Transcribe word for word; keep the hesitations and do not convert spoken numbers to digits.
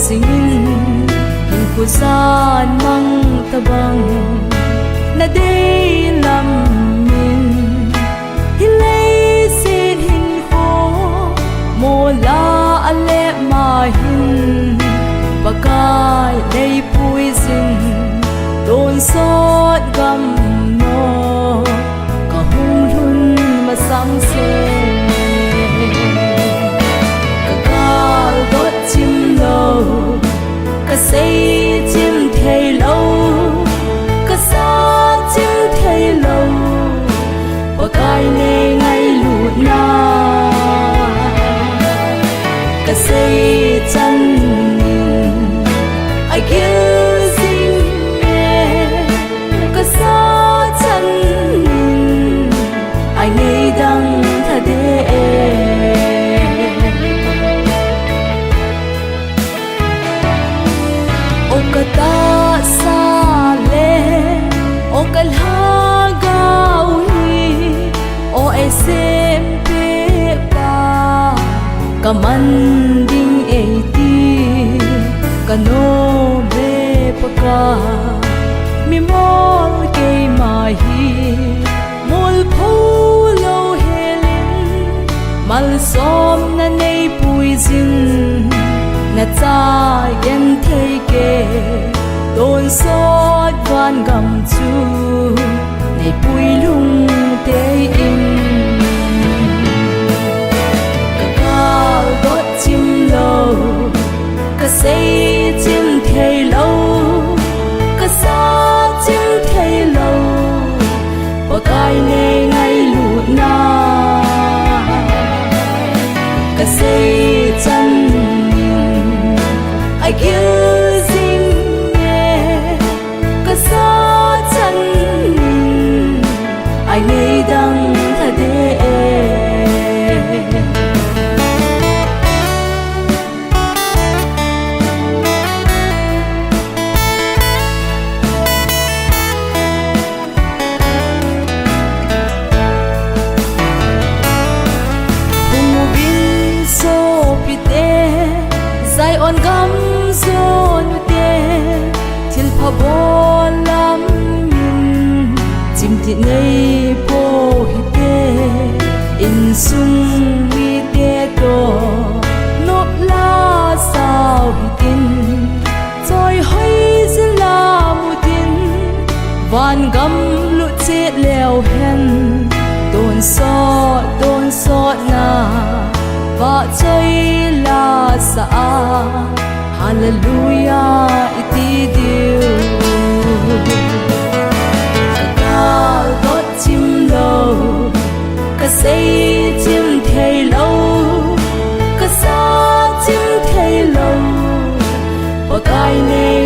Singin, hinkho jan mang tabang, nadei lam in, hilei set hinkho, mola ale mahin, Pakai neipui jin, tonsot gam no, kahung lhun masang se. Kagal dot chim lou, kasei chim thei lou, kasat chim thei lou, Pakai nei ngailutna. Kasei chan in, agil jing e, kasat chan in, anei dang thade e. O katahsa le, o kalhagao hi, o eisempeh pa, kaman ding eiti, kanom e Pakai, mimol keima hi, molpho lou helin, malsomna neipui jin, nacha genthei kei, tonsot van gam chu, neipui lhung tei in. Kagal dot chim lou, kasei chim thei lou, kasat chim thei lou, Pakai nei ngailutna. Kasei chan in, agil jing e, kasat chan in, anei dang thade e. Hung uvin sopite, Zion gam jon ute, thilpha bol lam in, chimtih nei po hite, insung mite toh, nop la sao hitin, choi hoi jin la mutin, van gam lut chet leu hen, tonsot, tonsotna, vahchoi la sa a, Hallelujah iti diu. Kagal dot chim lou, kasei chim thei lou, kasat chim thei lou, Pakai nei